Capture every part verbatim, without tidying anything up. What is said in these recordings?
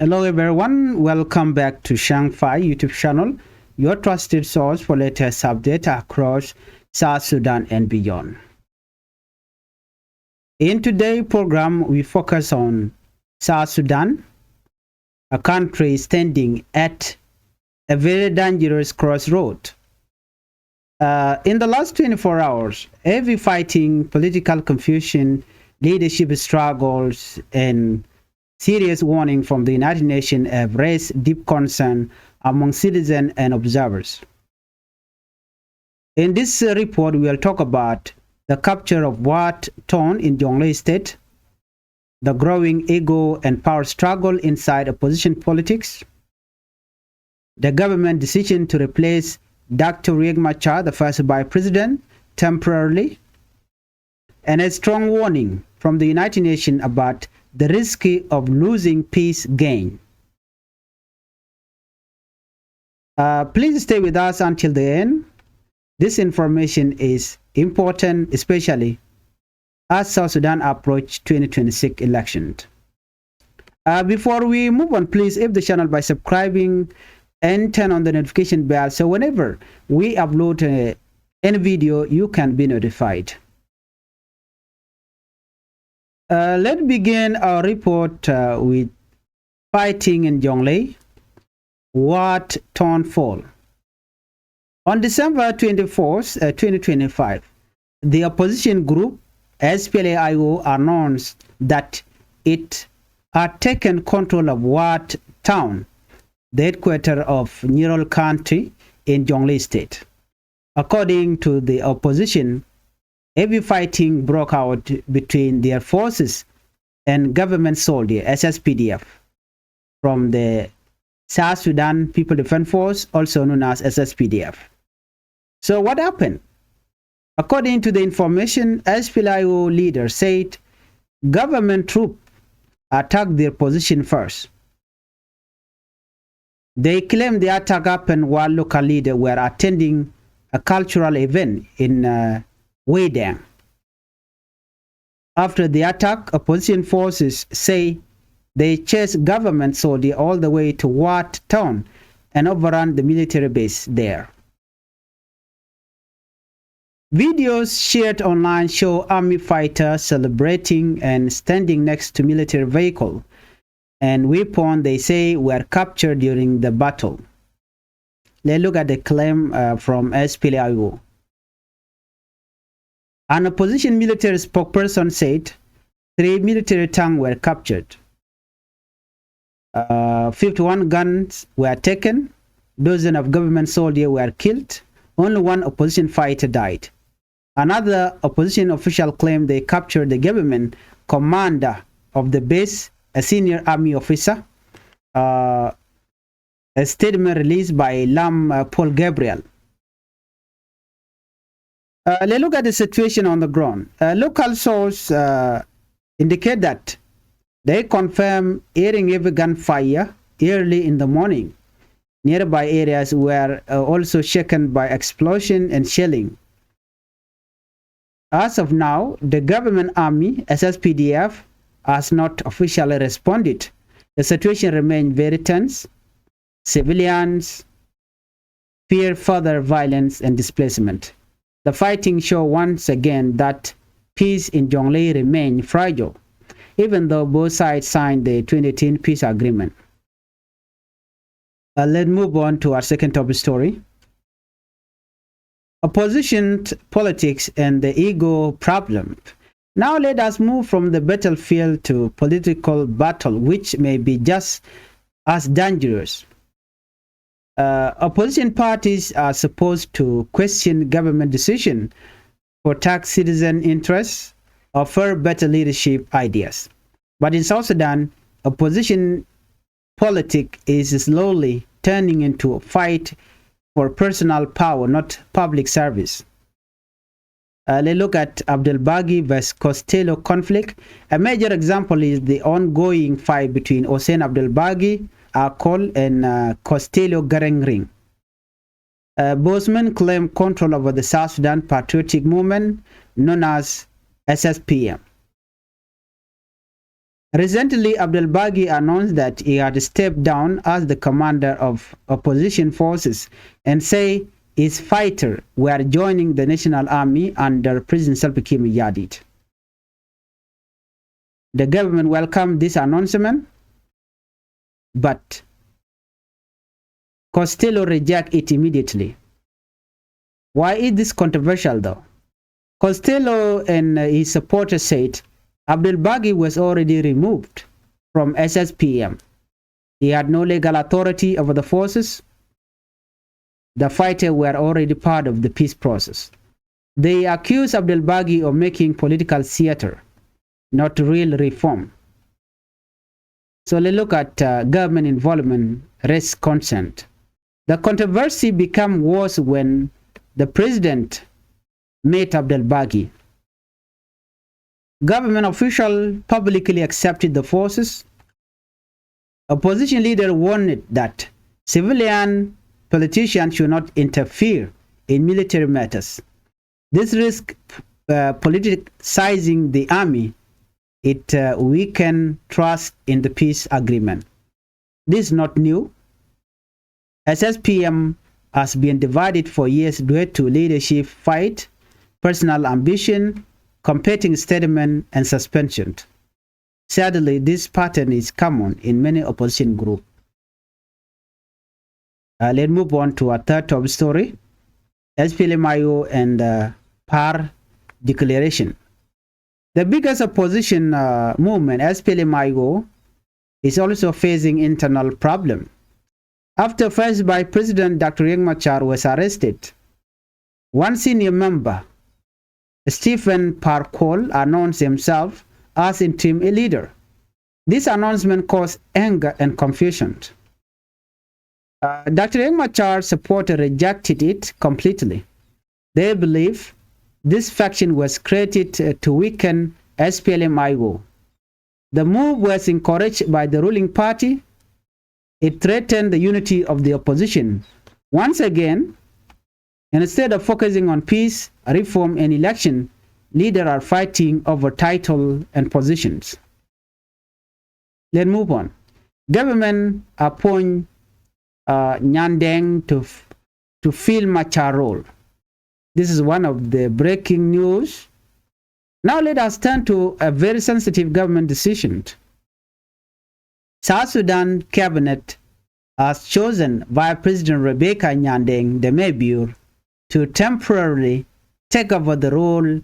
Hello everyone, welcome back to Shangfai YouTube channel, your trusted source for latest update across South Sudan and beyond. In today's program, we focus on South Sudan, a country standing at a very dangerous crossroad. Uh, in the last twenty-four hours, heavy fighting, political confusion, leadership struggles, and serious warning from the United Nations have raised deep concern among citizens and observers. In this, uh, report, we will talk about the capture of Ward Town in Jonglei State, the growing ego and power struggle inside opposition politics, the government decision to replace Doctor Riek Machar, the first vice president, temporarily, and a strong warning from the United Nations about the risk of losing peace gain. Uh, please stay with us until the end. This information is important, especially as South Sudan approach twenty twenty-six election. Uh, before we move on, please help the channel by subscribing and turn on the notification bell so whenever we upload, uh, any video, you can be notified. Uh, let's begin our report, uh, with fighting in Jonglei, Ward Town fall. On December twenty-fourth, uh, twenty twenty-five, the opposition group S P L A I O announced that it had taken control of Ward Town, the headquarters of Nyirol County in Jonglei State. According to the opposition, heavy fighting broke out between their forces and government soldier, S S P D F, from the South Sudan People Defense Force, also known as S S P D F. So what happened? According to the information, S P L A I O leader said government troop attacked their position first. They claim the attack happened while local leaders were attending a cultural event in, uh, Weidang. After the attack, opposition forces say they chased government soldiers all the way to Ward Town and overran the military base there. Videos shared online show army fighters celebrating and standing next to military vehicle and weapon they say were captured during the battle. Let's look at the claim, uh, from S P L A I O. An opposition military spokesperson said three military tanks were captured. Uh, fifty-one guns were taken. Dozens of government soldiers were killed. Only one opposition fighter died. Another opposition official claimed they captured the government commander of the base, a senior army officer. Uh, a statement released by Lam, uh, Paul Gabriel. Uh, let's look at the situation on the ground. Uh, local sources, uh, indicate that they confirm hearing heavy gunfire early in the morning. Nearby areas were, uh, also shaken by explosion and shelling. As of now, the government army, S S P D F, has not officially responded. The situation remains very tense. Civilians fear further violence and displacement. The fighting show once again that peace in Jonglei remain fragile, even though both sides signed the twenty eighteen peace agreement. Uh, let's move on to our second top story. Opposition t-, politics and the ego problem. Now let us move from the battlefield to political battle, which may be just as dangerous. Uh, opposition parties are supposed to question government decision, protect citizen interests, offer better leadership ideas. But in South Sudan, opposition politic is slowly turning into a fight for personal power, not public service. Uh, let's look at Abdel Bagi versus Costello conflict. A major example is the ongoing fight between Hossein Abdel Bagi, Akol, and, uh, Costello Garang Ring. Uh, both men claim control over the South Sudan Patriotic Movement, known as S S P M. Recently, Abdel Bagi announced that he had stepped down as the commander of opposition forces and say his fighter were joining the National Army under President Salva Kiir Mayardit. The government welcomed this announcement, but Costello reject it immediately. Why is this controversial though? Costello and uh, his supporters said Abdel Bagi was already removed from S S P M. He had no legal authority over the forces. The fighters were already part of the peace process. They accuse Abdel Bagi of making political theater, not real reform. So let's look at uh, government involvement raise concern. The controversy became worse when the president met Abdel Bagi. Government official publicly accepted the forces. Opposition leader warned that civilian politicians should not interfere in military matters. This risk uh, politicizing the army. It uh, weaken trust in the peace agreement. This is not new. S S P M has been divided for years due to leadership fight, personal ambition, competing statement, and suspension. Sadly, this pattern is common in many opposition groups. Uh, let's move on to our third top story, S P L M I O and uh, PAR declaration. The biggest opposition uh, movement, S P L M I O, is also facing internal problem. After First Vice President Doctor Riek Machar was arrested, one senior member, Stephen Par Kuol, announced himself as interim leader. This announcement caused anger and confusion. Uh, Doctor Riek Machar supporters rejected it completely. They believe this faction was created uh, to weaken S P L M I O. The move was encouraged by the ruling party. It threatened the unity of the opposition. Once again, instead of focusing on peace, reform, and election, leaders are fighting over title and positions. Let's move on. Government appoint uh, Nyandeng to, to fill Machar role. This is one of the breaking news. Now let us turn to a very sensitive government decision. South Sudan cabinet has chosen Vice President Rebecca Nyandeng de Mabior to temporarily take over the role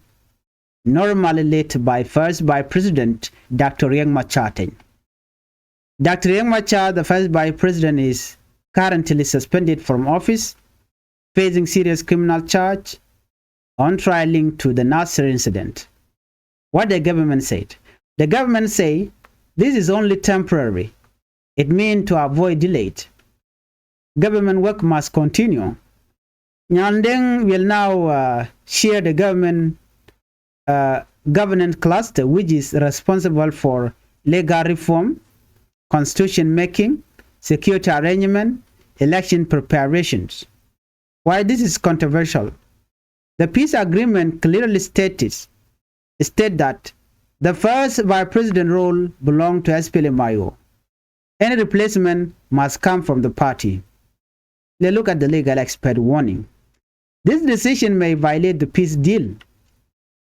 normally led by First Vice President Doctor Riek Machar Teny. Doctor Riek Machar, the First Vice President, is currently suspended from office, facing serious criminal charge on trial linked to the Nasir incident. What the government said? The government say this is only temporary. It means to avoid delay. Government work must continue. Nyandeng will now uh, chair the government uh, governance cluster, which is responsible for legal reform, constitution making, security arrangement, election preparations. Why this is controversial? The peace agreement clearly states state that the first vice president role belongs to S P L M I O. Any replacement must come from the party. Let's look at the legal expert warning. This decision may violate the peace deal.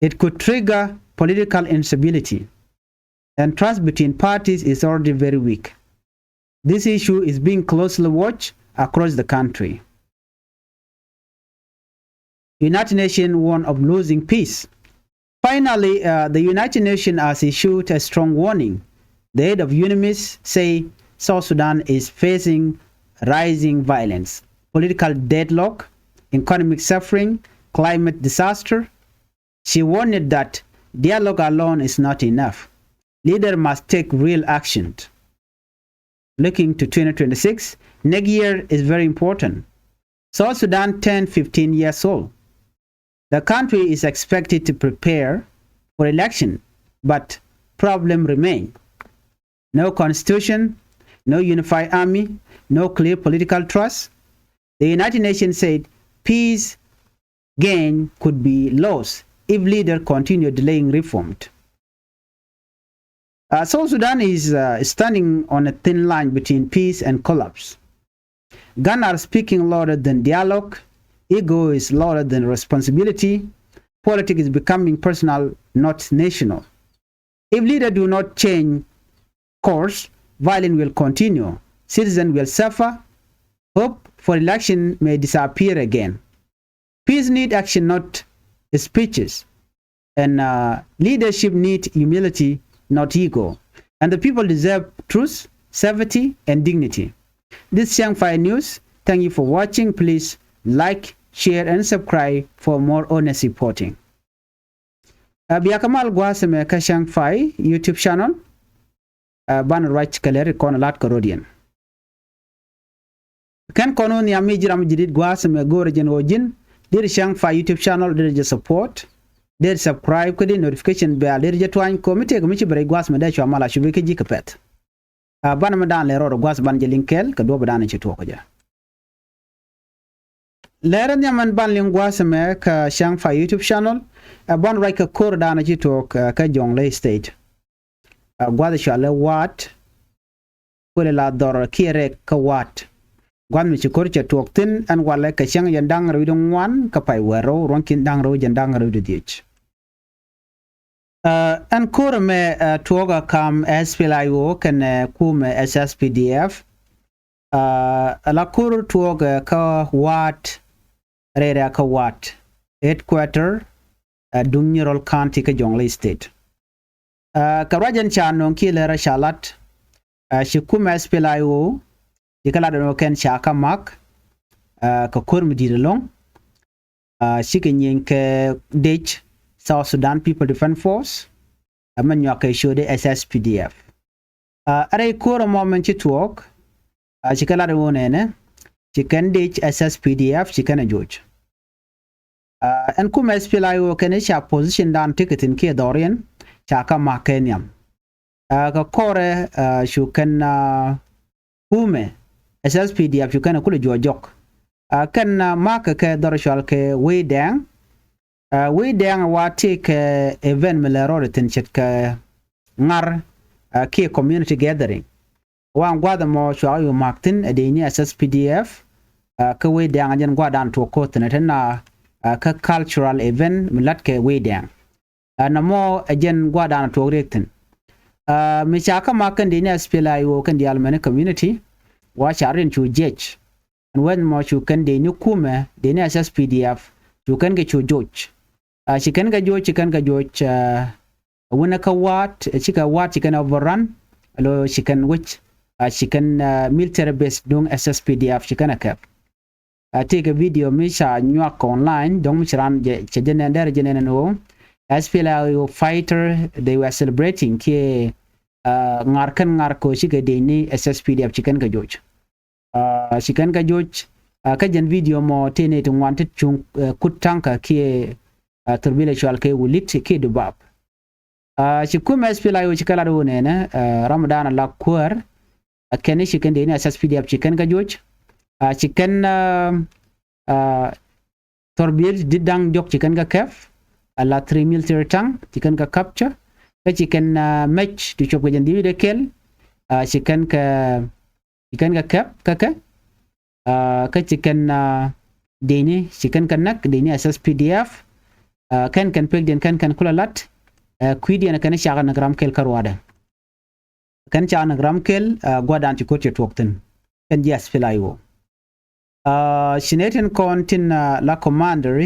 It could trigger political instability, and trust between parties is already very weak. This issue is being closely watched across the country. United Nations warn of losing peace. Finally, uh, the United Nations has issued a strong warning. The head of UNMISS say South Sudan is facing rising violence, political deadlock, economic suffering, climate disaster. She warned that dialogue alone is not enough. Leaders must take real action. Looking to twenty twenty-six, next year is very important. South Sudan turned fifteen years old. The country is expected to prepare for election, but problem remain. No constitution, no unified army, no clear political trust. The United Nations said peace gain could be lost if leaders continue delaying reform. Uh, South Sudan is uh, standing on a thin line between peace and collapse. Guns are speaking louder than dialogue. Ego is louder than responsibility. Politics is becoming personal, not national. If leaders do not change course, violence will continue. Citizens will suffer. Hope for election may disappear again. Peace need action, not speeches. And uh, leadership need humility, not ego. And the people deserve truth, safety, and dignity. This Chiang Fai News. Thank you for watching. Please like, share, and subscribe for more honest reporting. Uh, bia kɛ mal gua̱a̱th ɛmɛ kä Chiang Fai YouTube channel. Uh, banɛ ruac kɛ lɛr kɔn lat kɛ rɔ̱diɛn. Kɛn kɔn wä nhiam mi ji̱ ram ji̱ dit gua̱a̱th ɛmɛ go̱o̱rɛ jɛn ɣöö ji̱n deri Chiang Fai YouTube channel deri jɛ support, deri subscribe kä deri notification bell deri jɛ tuany kɔ mi tëëkɛ mi ci bɛ rɛy gua̱a̱th ɛmɛ dee cua mal a cupi kä ji̱ kɛ pɛth. Uh, banɛ mi daan lɛ rɔɔdɛ gua̱a̱th banɛ jɛ liŋ kɛɛl kɛ duɔ̱ɔ̱p daan ci tuɔɔk kɛ jɛ. Lɛrɛ nhiam ɛn ban liŋ gua̱a̱th ɛmɛ kä Chiang Fai YouTube channel. Uh, banɛ ruac kɛ ko̱r daan ci tuɔɔk uh, kä Jonglei State. Uh, gua̱a̱th cɔalɛ Waat. Kuëlɛ la dhɔr kiɛ rɛk kä Waat. Gua̱th mi ci ko̱r cɛ tuɔɔk thi̱n ɛn walɛ kɛ cäŋ jɛn da̱ŋ rɛw wi̱cdɛ ŋuan kä pay wäl rɛw ruɔ̱ŋ ki̱n da̱ŋ rɛw jɛn da̱ŋ rɛw wi̱cdɛ dhiec. Uh, ɛn ko̱r ɛmɛ uh, tuɔɔk a kam S P L A I O kɛnɛ kumɛ S S P D F. Uh, ala ko̱r tuɔɔk uh, kä Waat rɛy rɛk kä Waat headquarter uh, duŋ Nyirol County kä Jonglei State. Uh, kɛ ruac ɛn ca nöŋ kiɛ lɛrä ca lat uh, ci kumɛ S P L A I O ci kɛ lat ɛn ɣöö kɛn ca kä mak uh, kɛ ko̱r mi di̱i̱t ɛlɔ̱ŋ. Uh, cikɛ nyieny kɛ dec South Sudan People Defense Force uh, mɛ nyuak kɛ ciötdɛ S S P D F. Uh, rɛy ko̱r ɛmɔ min ci tuɔɔk uh, ci kɛ lat ɛn ɣöö nɛnɛ ci kɛn dec S S P D F ci kɛn ɛ joc. Uh, ɛn kumɛ S P L A I O kɛn i̱ ca position dan tekɛ thi̱n kiɛ dhɔriɛn ca kä mak kɛ nhiam. Uh, kɛ kɔrɛ uh, cu kɛn uh, kumɛ S S P D F cu kɛn kulɛ juɔc jɔk. Uh, kɛn uh, mak kɛ kɛ dhɔr cual kɛ Wei Dɛŋ. Uh, Wei Dɛŋ wa tekɛ event mi lɛ rɔɔdɛ thi̱n ce̱tkɛ ŋar uh, kiɛ community gathering. Wan gua̱th ɛmɔ cua yu mak thi̱n ɛ dec ni S S P D F uh, kä Wei Dɛŋ jɛn gua̱dan tuɔk ko̱th thi̱n ɛ te na uh, kä cultural event mi la̱t kɛ Wei Dɛŋ. Uh, nɔmɔ ɛ jɛn gua̱dan tuɔk riɛk thi̱n. Uh, mi ca kä mak kɛn dec ni S P L A I O kɛn diaal mɛni community wa ca riɛn cu jiɛc. Ɛn wɛn mɔ cu kɛn dec ni kumɛ dec ni S S P D F cu kɛn kɛ cu joc. Uh, ci kɛn kɛ joc ci kɛn kɛ joc uh, wunɛ kä Waat cikɛ Waat ci kɛn overrun. Alo ci kɛn wec uh, ci kɛn uh, military base duŋ S S P D F ci kɛn ɛ kɛp. Uh, tëëkɛ video mi ca nyuak online dɔ̱ŋ mi ci ran cɛ jɛ nɛn dɛr jɛ nɛn ɛn ɣöö S P L A I O fighter they were celebrating kiɛ uh, ŋa̱r kɛn ŋa̱r kɛ ɣöö cikɛ dec ni S S P D F ci kɛn kɛ joc. Uh, ci kɛn kɛ joc uh, kä jɛn video mɔ tëë nɛy ti ŋuan ti cuŋ uh, kut taŋkä kiɛ uh, thurbilɛ cual kɛ wulit kiɛ dubab. Uh, ci kumɛ S P L A I O ci kɛ lat wunɛ nɛ uh, Ramadan ala kuäär uh, kɛn ci kɛn dec ni S S P D F ci kɛn kɛ joc. Uh, ci kɛn uh, uh, thurbil dit da̱ŋ diɔk ci kɛn kɛ kɛp. Ala three military tank ci kɛn kɛ capture. Kä ci kɛn uh, mɛc ti cuɔp kɛ jɛn dhibi dee kɛl uh, ci kɛn kɛ ci kɛn kɛ kɛp kä kɛ uh, kä ci kɛn uh, dec ni ci kɛn kɛ näk dec ni S S P D F. Uh, kɛn kɛn pekdiɛn kɛn kɛn kulɛ lat uh, kui̱diɛn kɛn cakɛ näk ram kɛl kä ruaadɛ. Kɛn cakɛ näk ram kɛl uh, gua̱dan ci ko̱r cɛ tuɔk thi̱n kɛn ji̱ S P L A I O. Uh, ci nɛy tin kɔn tin uh, la commander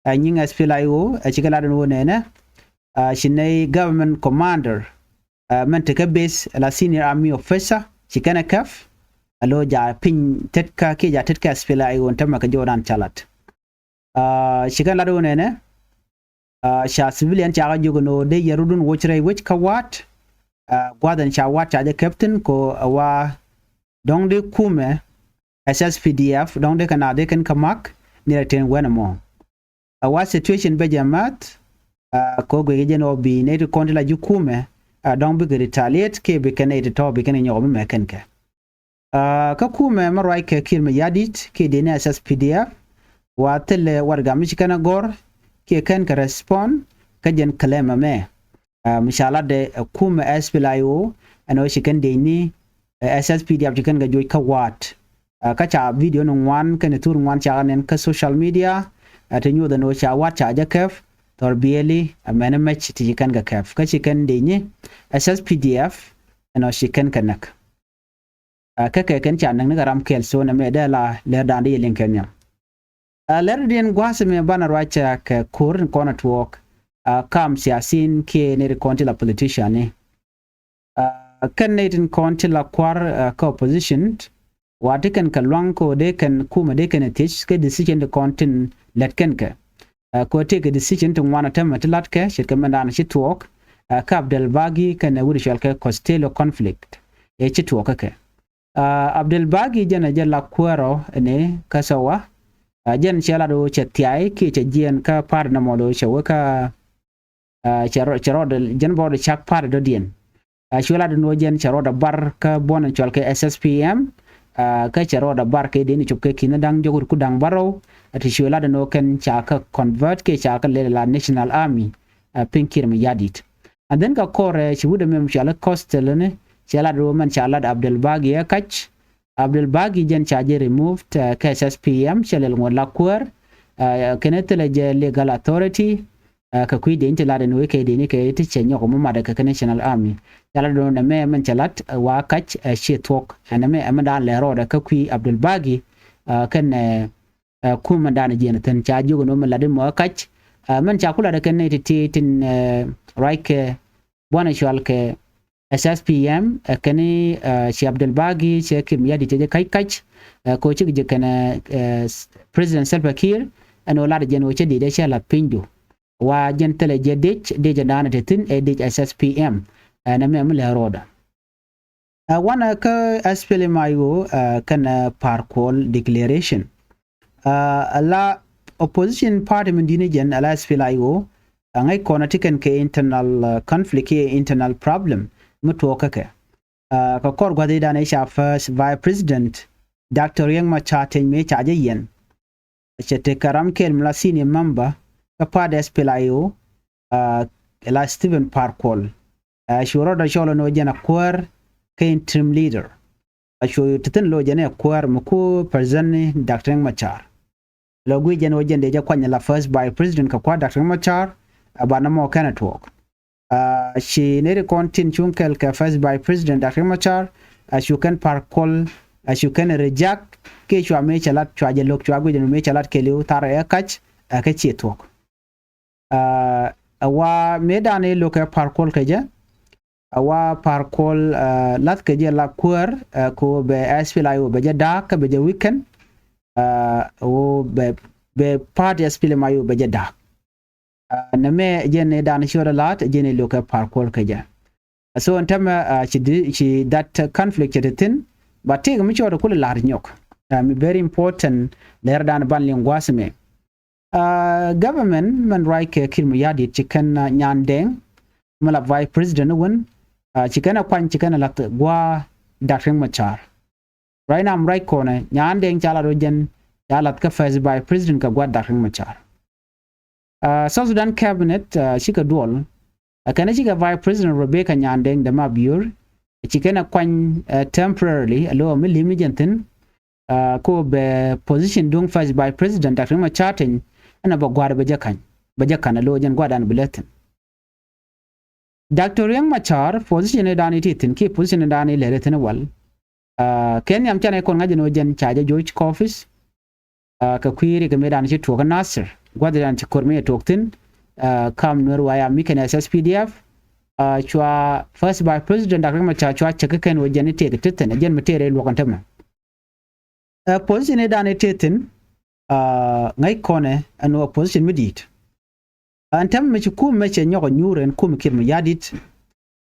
uh, nyiŋ S P L A I O uh, ci kɛ lat in wä nɛnɛ uh, ci nɛy government commander uh, mɛn tekɛ base la senior army officer ci kɛn ɛ kɛp. Alo ja piny tetkä kiɛ ja tetkä S P L A I O tämɛ kɛ jɔɔdan ca lat. Uh, ci kɛn lat wä nɛnɛ uh, ca civilian cakɛ jiök ni wä dee yɛ rudun woc rɛy wec kä Waat. Uh, gua̱th ɛn ca Waat ca jɛ kɛp thi̱n kɔ ɛ wa dɔ̱ŋ dee kumɛ S S P D F dɔ̱ŋ dee kɛ naath dee kɛn kä mak ni rɛ ten wɛn ɛmɔ. A wa situation bɛ jɛ math uh, kɔ guic jɛ ni wä bi nɛy ti kɔn ti la ji̱ kumɛ uh, dɔ̱ŋ bikɛ retaliate kiɛ bi kɛn nɛy ti tɔ̱ bi kɛn kɛ nyɔk mi mɛ kɛn kɛ. Uh, kä kumɛ mɛ ruac kɛ Kiir Mayardit kiɛ dec ni S S P D F wa thilɛ warɛga mi ci kɛn a gɔr kiɛ kɛn kɛ respond kä jɛn kɛ lɛmɛ mɛ. Ɛ, mi ca latdɛ ɛ kumɛ SPLA-IO ɛn ɣöö ci kɛn dëëcni, ɛ, SSPDF ci kɛn kɛ juɔc kä wa̱a̱t. Ɛ, kä ca video ni ŋuan kɛnɛ thur ŋuan ca kɛ nɛn kä social media, ɛ, ti nyuuth ɛn ɣöö ca wa̱a̱t ca jɛ kɛp, thɔr biɛli, ɛ, mɛn mɛc ti ci kɛn kɛ kɛp. Kä ci kɛn dëëcni SSPDF ɛn ɣöö ci kɛn kɛ näk. Ɛ, kä kɛ kɛn ca näk ni kɛ ram kɛl, so nɛmɛ dee la lɛr da̱a̱n di yɛ liŋ kɛ nhiam. Ɛ, lɛr diɛn gua̱a̱th mɛ banɛ ruac, ɛ, kɛ ko̱r in kɔn a tuɔɔk, ɛ, kam siasin kiɛ nɛy ti kɔn ti la politician ni. Ɛ, kɛn nɛy tin kɔn ti la kua̱r, ɛ, kä opposition, wa ti kɛn kɛ luaŋ kɛ ɣöö dee kɛn kumɛ dee kɛn ɛ thiec kɛ decision ti kɔn tin lät kɛn kɛ. Ɛ, kɛ ɣöö tëëkɛ decision ti ŋuan a täämɛ ti la̱tkɛ ce̱tkɛ mɛn da̱a̱n ci tuɔɔk, ɛ, kä Abdel Bagi kɛnɛ wut cɔal kɛ Costello conflict ëë ci tuɔɔk kä kɛ. Ɛ, Abdel Bagi jɛn ɛ jɛ la kuäärɔ ɛn ɛ kä Sawa. Ɛ, jɛn cɛ lat ɣöö cɛ thiay kiɛ cɛ jiɛɛn kä pa̱a̱t nɔmɔ ɣöö cɛ wä kä, ɛ, cɛ rɔ, cɛ rɔɔdɛ, jɛn bä rɔɔdɛ cak pa̱a̱t dɔ̱diɛn. Ɛ, cuɛ lat ɛn ɣöö jɛn cɛ rɔɔdɛ bar kä buɔ̱n in cɔal kɛ SSPM. Ɛ, kä cɛ rɔɔdɛ bar kɛ dee ni cop kɛ ki̱n da̱ŋ jɔk rut ku da̱ŋ bärɔw. Ɛ, ti cuɛ lat ɛn ɣöö kɛn ca kɛ convert kiɛ ca kɛ lɛl la National Army, ɛ, piny Kiir Mayardit. And then kä kɔrɛ, ɛ, ci wut ɛmɛ mi cɔal i̱ Costello ni cɛ lat ɣöö mɛn ca lat Abdel Bagi ɛ kac. Abdel Bagi jɛn ca jɛ removed, ɛ, kɛ SSPM, cɛ lɛl ŋuɔ̱t la kuäär, ɛ, kɛn thilɛ jɛ legal authority, ɛ, kɛ kui̱ dee ni ti lat ɛn ɣöö kɛ dee ni kɛ ti cɛ nyɔk mi matdɛ kɛ kɛ National Army. Ca lat ɣöö nɛmɛ mɛn cɛ lat, ɛ, wa kac, ɛ, ciɛ thuɔ̱k. Ɛn nɛmɛ ɛmɛ da̱a̱n lɛ rɔɔdɛ kä kui̱ Abdel Bagi, ɛ, kɛn, ɛ, ɛ, kumɛ da̱a̱n jiɛn thi̱n ca jiök ɛn ɣöö mɛn lat in mɔ ɛ kac. Ɛ, mɛn ca ku lat ɛ kɛn nɛy ti ti tin, ɛ, ruac kɛ buɔ̱n ɛ cɔal kɛ SSPM, ɛ, kɛn, ɛ, ci Abdel Bagi cɛ Kiir Mayardit cɛ jɛ kac kac, ɛ, kɛ ɣöö cikɛ jɛ kɛnɛ, ɛ, President Salva Kiir, ɛn ɣöö lat jɛn ɣöö cɛ dee dee cɛ la̱th pinydu. Wa jɛn thilɛ jɛ dec, dec ɛn da̱a̱n ɛ te thi̱n, ɛ dec SSPM, ɛ, nɛmɛ mi lɛ rɔɔdɛ. Ɛ, wanɛ kä SPLM-IO, ɛ, kɛnɛ Par Kuol declaration. Ɛ, ala opposition party min di̱t ni jɛn ala SPLM-IO, ɛ, ŋäc kɔn ɛ ti kɛn kɛ internal, ɛ, conflict kiɛ internal problem mi tuɔɔk kä kɛ. Ɛ, kɛ kɔr gua̱th i̱ da̱a̱n i̱ ca first vice president, Doctor Riek Machar Teny mëë ca jɛ yiɛn. Cɛ tekɛ ram kɛl mi la senior member kä party SPLM-IO, ɛ, la Stephen Par Kuol. Ɛ, cu rɔɔdɛ cɔl ɛn ɣöö jɛn a kuäär kä interim leader. Ɛ, cu te thi̱n lo̱c jɛn ɛ kuäär mi ku present ni Doctor Riek Machar. Lɔ guic jɛn ɣöö jɛn dee jɛ kuany la first vice president kɛ kua̱r Doctor Riek Machar, ɛ, banɛ mɔ kɛnɛ tuɔɔk. Ɛ, ci nɛy ti kɔn tin cuŋ kɛl kɛ first vice president Doctor Riek Machar, ɛ, cu kɛn Par Kuol, ɛ, cu kɛn reject, kiɛ cua mëë cɛ lat, cua jɛ lo̱k, cua guic jɛn mëë cɛ lat kɛɛliw thar ɛ kac, ɛ, kä ciɛ thuɔ̱k. Ɛ, ɛ wa mëëdan i̱ lo̱k kɛ Par Kuol kɛ jɛ. Ɛ wa Par Kuol, ɛ, la̱th kɛ jɛ la kuäär, ɛ, kɛ ɣöö bɛ SPLM-IO bɛ jɛ da̱a̱k kä bɛ jɛ weaken. Ɛ, ɣöö bɛ, bɛ party SPLM-IO bɛ jɛ da̱a̱k. Ɛ, nɛmɛ jɛn i̱ da̱a̱n ciötdä la̱a̱t, jɛn i̱ lo̱k kɛ Par Kuol kɛ jɛ. So ɛn täämɛ, ɛ, ci di, ci that conflict cɛ te thi̱n, but tëëkɛ mi cɔɔt kulɛ la̱r nyɔk. Ɛ, mi very important, lɛr da̱a̱n ban liŋ gua̱a̱th mɛ. Ɛ, government mɛn ruac kɛ Kiir Mayardit ci kɛn, ɛ, Nyandeng, mi la vice president wän, ɛ, ci kɛn ɛ kuany, ci kɛn ɛ la̱th gua̱a̱ Doctor Riek Machar. Right now, mi ruac kɔnɛ, Nyandeng ca lat ɣöö jɛn ca la̱th kä first vice president kɛ gua̱a̱ Doctor Riek Machar. Ɛ, South Sudan cabinet, ɛ, cikɛ duɔl. Ɛ, kɛnɛ cikɛ vice president Rebecca Nyandeng Dɛm Abior, ci kɛn ɛ kuany, ɛ, temporarily, ɛ lo̱ mi li̱mi jɛn thi̱n, ɛ, ko bɛ position duŋ first vice president Doctor Riek Machar Teny, ɛn ɛ bɛ gua̱a̱r bɛ jɛ ka̱ny, bɛ jɛ ka̱n ɛ lo̱ jɛn gua̱a̱r dan bi lɛ thi̱n. Doctor Riek Machar position i̱ dan i̱ ti thi̱n kiɛ position i̱ dan i̱ lɛr i̱ thi̱n i̱ wal. Ɛ, kɛ nhiam canɛ kɔn ŋa̱c ɛn ɣöö jɛn ca jɛ joc kä office. Ɛ, kɛ kui̱ ri kɛ mëëdan ci tuɔɔk kä Nasir. Gua̱thdan ci ko̱r mi ɛ tuɔɔk thi̱n. Ɛ, kam Nuɛr Wayam mi kɛn SSPDF. Ɛ, cua first vice president Doctor Riek Machar cua cɛ kä kɛn ɣöö jɛn i̱ tëëk ti thi̱n. Jɛn mi tëër i̱ luɔk ɛn tämɛ. Ɛ, position i̱ dan i̱ tëë thi̱n, ɛ, ŋäc kɔnɛ ɛn ɣöö position mi di̱i̱t. Ɛn täämɛ mi ci kum mɛ cɛ nyɔk ɛ nyuur ɛn kum Kiir Mayardit.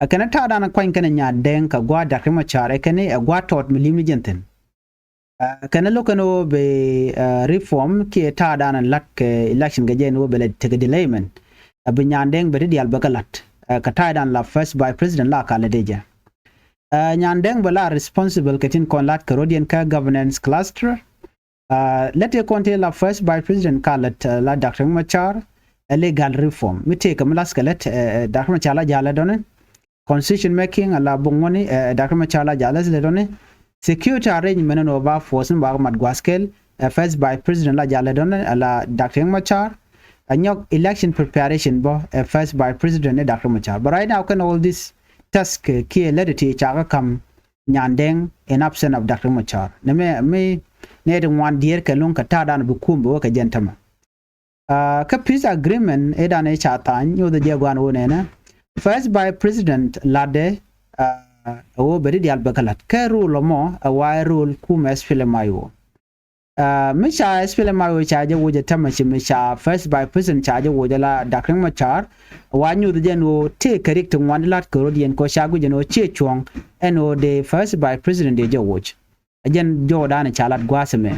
Ɛ kɛn ɛ ta̱a̱dan kuany kɛn ɛ Nyandeng kɛ gua̱a̱ Doctor Riek Machar ɛ kɛn ɛ gua̱a̱ tɔɔt mi li̱m ni jɛn thi̱n. Ɛ kɛn ɛ lo̱k kɛn ɣöö bɛ, ɛ, reform kiɛ ta̱a̱dan ɛ la̱t kɛ election kɛ jɛ ɛn ɣöö bɛ lɛ tekɛ delayment. Ɛ bi Nyandeng bɛ ti diaal bɛ kɛ la̱t. Ɛ kɛ ta̱a̱dan la first vice president la ka lɛ dee jɛ. Ɛ Nyandeng bɛ la responsible kɛ tin kɔn la̱t kɛ rɔ̱diɛn kä governance cluster. Ɛ lät tëë kɔn tëë la first vice president ka lät, ɛ, la Doctor Riek Machar. ɛ legal reform mi tëëkɛ mi lathkɛ lät, ɛ, ɛ, Doctor Machar la ja̱ lät dɔ̱ni. Constitution making ala bok ŋuɔ̱ni, ɛ, Doctor Machar la ja̱ lät dɔ̱ni. Security arrangement ɛn ɣöö ba force ni ba kɛ mat gua̱a̱th kɛl, ɛ, First Vice President la ja̱ lät dɔ̱ni ala Doctor Riek Machar. Ɛ nyɔk election preparation bä, ɛ, First Vice President ni Doctor Machar. But right now kɛn all this task, ɛ, kiɛ lät ti ca kɛ ka̱m Nyandeng in absence of Doctor Machar. Nɛ mɛ mi nɛ ti ŋuan diɛɛr kɛ luŋ kɛ ta̱a̱ dan bi kum bi wä kɛ jɛn tämɛ. Kä peace agreement ëëdan ëë ca tha̱a̱ny nyothɛ jɛ gua̱a̱n ɣöö nɛnɛ First Vice President latdɛ ɛ ɣöö bɛ ti diaal bɛ kɛ la̱t kɛ rule ɛmɔ ɛ wa̱a̱ rule kumɛ SPLM-IO. Mi ca SPLM-IO ca jɛ woc ɛ tämɛ ci mi ca First Vice President ca jɛ woc ɛ la Doctor Riek Machar ɛ wa̱a̱ nyothɛ jɛ ɛn ɣöö tëëkɛ rik ti ŋuan ti la̱t kɛ rɔ̱diɛn kɛ ɣöö ca guic ɛn ɣöö ciɛ cuɔ̱ŋ ɛn ɣöö dee First Vice President dee jɛ woc. Ɛ jɛn jɔwdan ca lat gua̱a̱th ɛmɛ.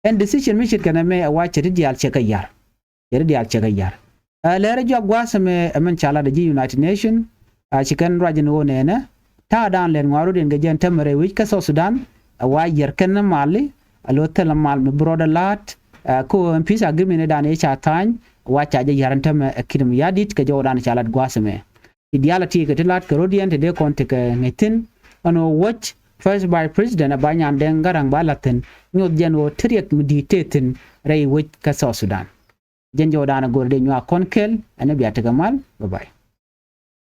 Ɛn decision mi ce̱tkɛ nɛmɛ ɛ wa cɛ ti diaal cɛ kɛ ya̱r. Cɛ ti diaal cɛ kɛ ya̱r. Ɛ lɛr jɔak gua̱a̱th ɛmɛ ɛ mɛn ca lat ɛ ji̱ United Nation. A ci kɛn ruac ɛn ɣöö nɛnɛ ta̱a̱dan lɛt ŋɔaarut in kɛ jɛn tämɛ rɛy wec kä South Sudan. Ɛ wa yɛr kɛn ni mali ɛ lo̱ thilɛ mal mi bi rɔɔdɛ la̱a̱t. Kä ɣöö ɛn peace agreement ëëdan ëë ca tha̱a̱ny ɛ wa ca jɛ ya̱r ɛn tämɛ ɛ Kiir Mayardit kɛ jɔwdan ca lat gua̱a̱th ɛmɛ. Ti diaal a ti kɛ ti la̱t kɛ rɔ̱diɛn ti dee kɔn ti kɛ ŋäc thi̱n. Ɛn ɣöö wäc First Vice President ɛ ba Nyandeng Garang ba la̱th thi̱n nyoth jɛn ɣöö ti riɛk mi di̱i̱t tëë thi̱n rɛy wec kä South Sudan. Jɛn jɔwdan a go̱r dee nyuak kɔn kɛl ɛn ɛ bia tekɛ mal. Bye bye.